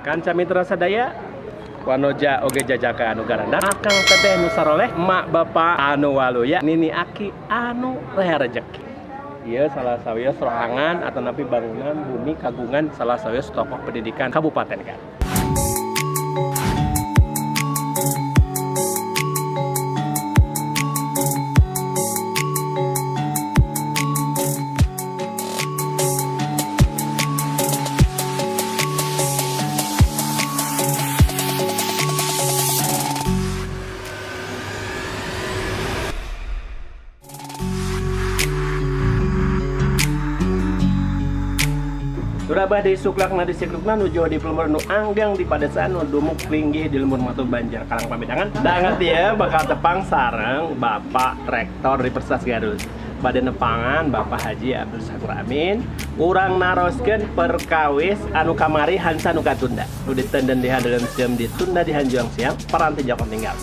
Kanca mitra sadaya, wanoja oge jajaka anu garanda, akang teteh nu saroleh, emak bapak anu waluya, nini aki anu leher rejeki. Ieu salah sawios rohangan atanapi bangunan bumi kagungan salah sawios tokoh pendidikan Kabupaten Garut. Durabah di suklakna di siklukna nuju di pelumur nu anggang di padesaan nu dumuk linggih di lembur matu Banjar Karang Pamidangan. Danget ya bakal tepang sareng Bapak Rektor Universitas Garut. Bade nepangan Bapak Haji Abdul Syakur Amin. Urang naroskeun perkawis anu kamari hansa nu katunda. Nu ditenden di handelem siam ditunda di hanjuang siang paranti jokon tinggal.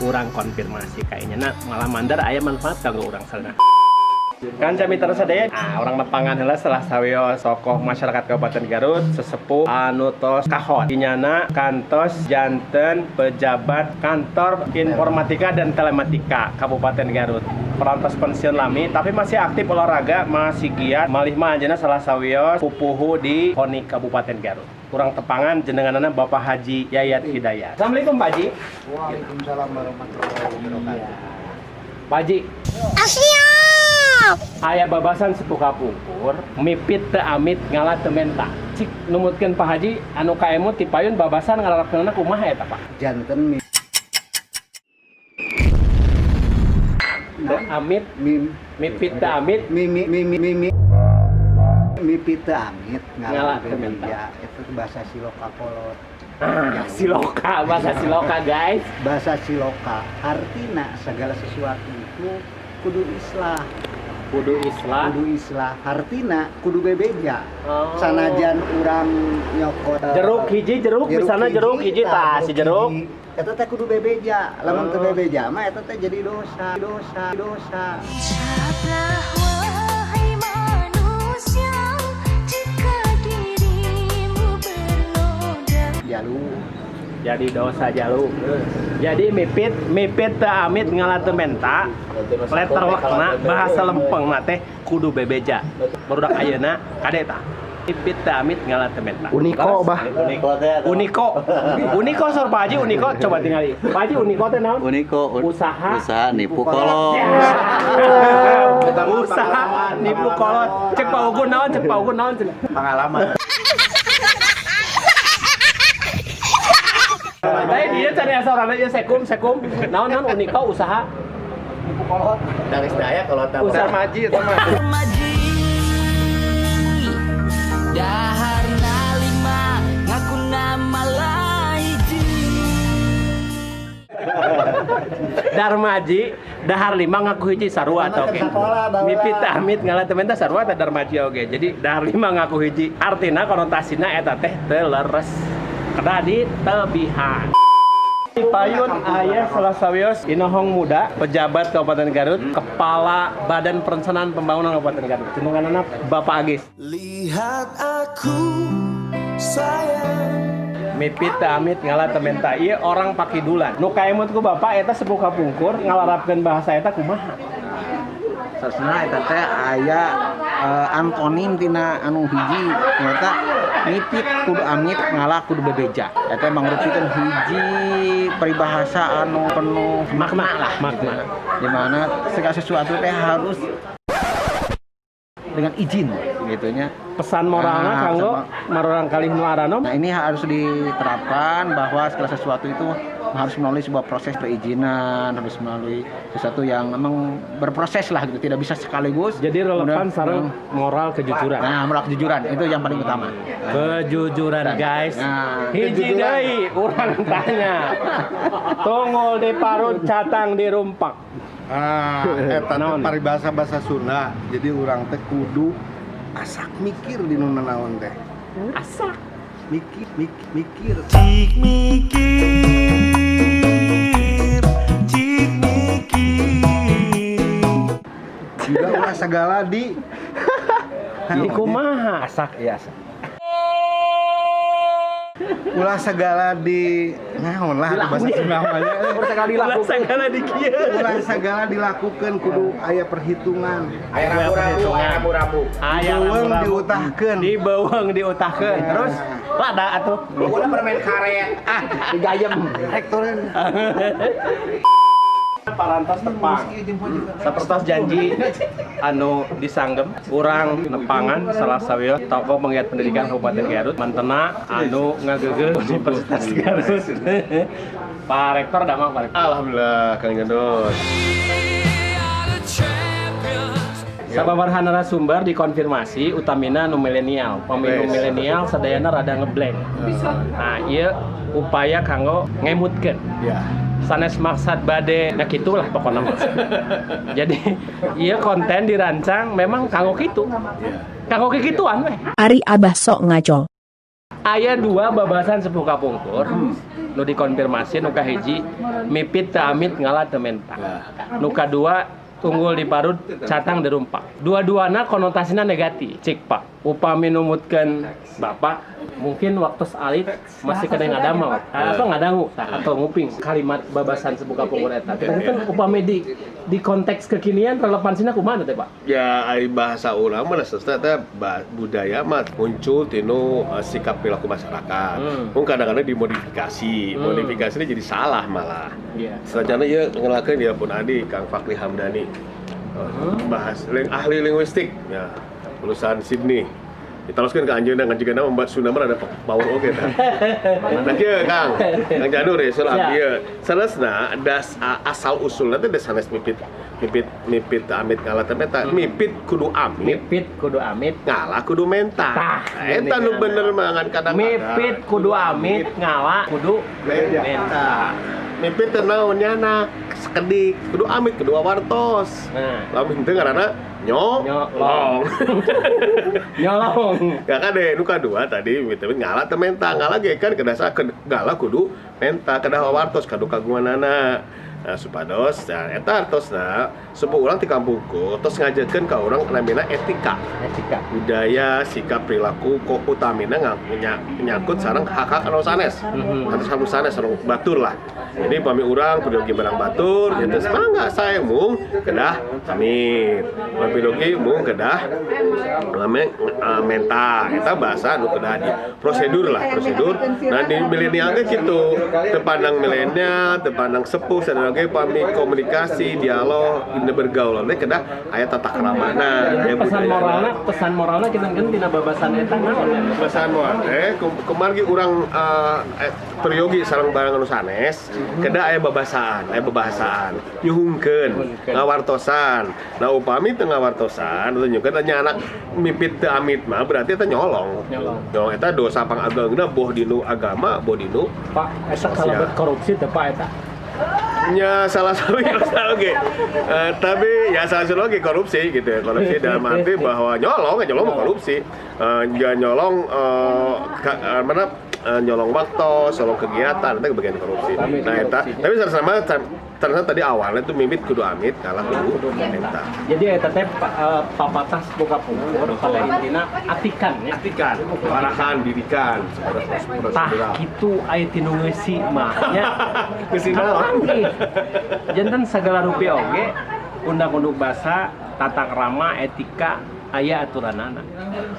Urang konfirmasi kayaknya nah malah mandar aya manfaat kanggo urang salna. Kanca mitra sadaya, urang nepangan heula salah sawios tokoh masyarakat Kabupaten Garut, sesepuh anu tos kahon. Inyana kantos janten pejabat kantor informatika dan telematika Kabupaten Garut. Perantos pensiun lami tapi masih aktif olahraga, masih giat. Malih mah anjeunna salah sawios pupuhu di KONI Kabupaten Garut. Kurang tepangan jenenganana Bapak Haji Yayat Hidayat. Assalamualaikum Pak Haji. Waalaikumsalam warahmatullahi wabarakatuh. Pak Haji. Siap. Aya babasan sepuh kapungkur, mipit teu amit ngala teu menta. Cik numutkeun Pak Haji anu kaemut ti payun babasan ngalarapkeunana kumaha eta Pak? Janten mi Teu amit mim mipit teu amit mi mi mi mi mi mi mipit teu amit Ngala ngala teu menta. Ya, itu bahasa siloka kolot. Ah, siloka, bahasa siloka guys. Bahasa siloka artina segala sesuatu itu kudu islah. Kudu islah. Kudu islah artina kudu bebeja. Oh. Sanajan urang nyokot Jeruk hiji jeruk, misalnya jeruk hiji tah si jeruk. hiji. Eta teh kudu bebeja. Lamun teu Oh. bebeja mah eta teh jadi dosa, dosa, dosa. Ucaplah wahai manusia jika dirimu bernoda. Jalu. Jadi dosa jalu. Jadi mipit mipit teu amit ngala teu menta. Letter lekna bahasa lempeng na teh kudu bebeja. Barudak ayeuna kade tah. Mipit teu amit ngala teu menta. Uniko bah. Uniko. Uniko. Uniko sor Pak Haji Uniko coba tingali. Pak Haji Uniko teh naon? Uniko Usaha. Usaha nipu kolot. Usaha nipu kolot. Cek Pak Ugun naon, cek Pak Ugun naon cenah. Pengalaman. Lain dia cari asal orangnya ieu sekum sekum. Naon naon Uniko usaha Nipu kolot. Dari daya kalau tak usaha Maji eta mah. Maji dahar lima ngaku nama hiji. Darmaji dahar lima ngaku hiji sarua atau oke. Sekolah, baheula. Mipit amit ngalah temen teh sarua teh Darmaji oge. Jadi dahar lima ngaku hiji artina konotasina eta teh teu leres. Kedah ditebihan. Payun ayah salah sawios inohong muda pejabat Kabupaten Garut, Kepala Badan Perencanaan Pembangunan Kabupaten Garut. Jenenganana Bapak Agis. Lihat aku sayang. Mipit teu amit ngalah teu menta. Ieu orang pakidulan. Nu kaemut ku bapak eta sepuh kapungkur ngalarapkeun bahasa eta kumaha? Sasana eta teh aya antonim tina anu hiji nyaeta mipit kudu amit ngalah kudu bebeja. Eta mangrupikeun hiji peribahasa anu penuh makna lah Makna. gitu. Di mana segala sesuatu teh harus dengan izin gitu nya. Pesan moralna Nah, kanggo sama. marorang kalih nu aranom. Nah, ini harus diterapkan bahwa segala sesuatu itu harus melalui sebuah proses perizinan, harus melalui sesuatu yang memang berproses lah gitu, tidak bisa sekaligus. Jadi relevan Kemudian, sareng moral kejujuran. Nah, moral kejujuran itu yang paling utama. Kejujuran guys. Nah, Hiji deui urang tanya. Tongol di parut catang di rumpak. Ah, eta teh Naon? paribasa bahasa Sunda. Jadi urang teh kudu asak mikir di nu nanaon teh. Asak. Mikir, mikir, mikir. Cik mikir, cik mikir. Juga ulah segala di Di kumaha? Asak ya asak. Ulah segala di naon lah bahasa Sunda mah nya. Ulah segala Ulah dilakukan. segala di kieu. Ulah segala dilakukan kudu aya perhitungan. Aya rambu-rambu, aya rambu-rambu. Aya Beuweung rambu-rambu. diutahkeun. Di beuweung diutahkeun. Terus lada atuh. Ulah permen karet. Ah, digayem. Rektoran. Parantos tepang. Sapertos janji anu disanggem urang nepangan salah sawios tokoh penggiat pendidikan Kabupaten Garut mantena anu ngageugeuh Universitas Garut. Pak Rektor damang Pak Rektor. Alhamdulillah Kang Jandor. Sababaraha narasumber dikonfirmasi utamina nu milenial. Pami nu Wes. milenial sadayana rada ngeblank. Nah, ieu upaya kanggo ngemutkeun. Ya. Sanes maksad bade nah gitulah pokoknya mah. Jadi ieu konten dirancang memang kanggo kitu. Kanggo kikituan weh. Ari Abah sok ngaco. Aya dua babasan sepuh kapungkur nu dikonfirmasi nu kahiji mipit teu amit ngala teu menta. Nu kadua tunggul diparut catang dirumpak. Dua-duana konotasina negatif. Cik Pak, upami numutkeun Bapak mungkin waktu alit masih kena ngadamel atau ngadangu tah, atau nguping kalimat babasan sepuh kapungkur eta. Kita kan upami di konteks kekinian relevansinya kumaha teh Pak? Ya ari bahasa urang mah sesna teh budaya mah muncul tinu sikap perilaku masyarakat. Mun kadang-kadang dimodifikasi, modifikasinya jadi salah malah. Selanjutnya ieu ngelakeun ya pun adi Kang Fakri Hamdani. Bahas ahli linguistik ya, lulusan Sydney. Diteruskan ke anjeunna ngan jigana membuat Sunda mah ada power oge tah. Nah kieu Kang, Kang Janur ya soal abdi ieu. Saleresna das asal usulna teh das sanes mipit mipit mipit amit ngala teh meta mipit kudu amit, Mipit kudu amit, ngala kudu menta. Tah, Eta nu bener mah ngan kadang-kadang. Mipit kudu amit, ngala kudu menta. Mipit teh naon nyana sekedik, kudu amit kudu wartos. Nah. Lamun teu ngaranna nyolong. Nyolong. Gak kan deh, nu kadua tadi mipit ngala teh menta, ngala ge kan kedasa ngala kudu menta kedah wartos kadu kagunganana. Nah, supados, nah, eta artosna sepuh urang ti kampungku tos ngajarkeun ka urang namina etika. Etika. Budaya, sikap, perilaku kok utamina menyangkut sareng hak-hak anu sanes. Anu sanes anu batur lah. Jadi pami urang peryogi barang batur, ya teh mangga sae mung kedah amit. Pami peryogi mung kedah lame menta. Eta bahasa anu kedah di prosedur lah, prosedur. Nah di milenial ge kitu, teu pandang milenial, teu pandang sepuh, sadaya ge pami komunikasi, dialog, dina bergaul teh kedah aya tata kramana, aya Pesan budayana. moralna, pesan moralna kita kan tina babasan eta naon ya? Babasan moral teh kumargi urang peryogi sareng barang anu sanes, kedah aya babasaan, aya babahasaan, nyuhungkeun, ngawartosan. Nah upami teu ngawartosan, tunjukkeun nya anak mipit teu amit mah berarti eta nyolong. Nyolong. Nyolong eta dosa pangageungna boh dinu agama, boh dinu Pak, eta kalebet korupsi teu Pak eta? Ya salah satu oke. Tapi ya salah satu lagi korupsi gitu ya. Korupsi dalam arti bahwa nyolong, ya nyolong mah korupsi. Ya nyolong mana nyolong waktu, nyolong kegiatan itu bagian korupsi. Nah eta, tapi sama ternyata tadi awalnya tuh mimit kudu amit, kalah kudu menta. Jadi eta teh papatah buka pungkur pada intina atikan ya. Atikan, arahan, didikan, Tah kitu aya tinu ngeusi mah nya. Ngeusi naon? Janten segala rupi oge undang-undang bahasa, tata krama, etika aya aturanana.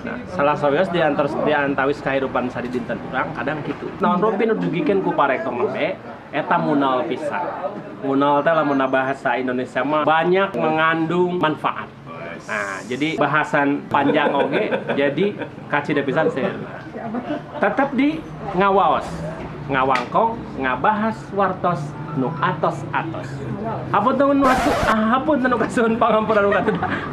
Nah, salah sawios di antar di antawis kahirupan sadidinten urang kadang kitu. Naon rupi nu dugikeun ku parektor nembe eta munal pisan. Munal teh lamun bahasa Indonesia mah banyak mengandung manfaat. Nah, jadi bahasan panjang oge jadi kacida pisan seueur. Tetep di ngawaos, ngawangkong, ngabahas wartos nu atos-atos. Hapunten nu hapunten nu kasuhun pangampura nu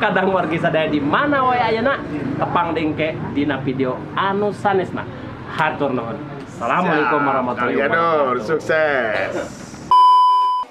kadang wargi sadaya di mana wae ayeuna tepang dengke dina video anu sanesna. Hatur nuhun. Assalamualaikum warahmatullahi wabarakatuh. Sukses.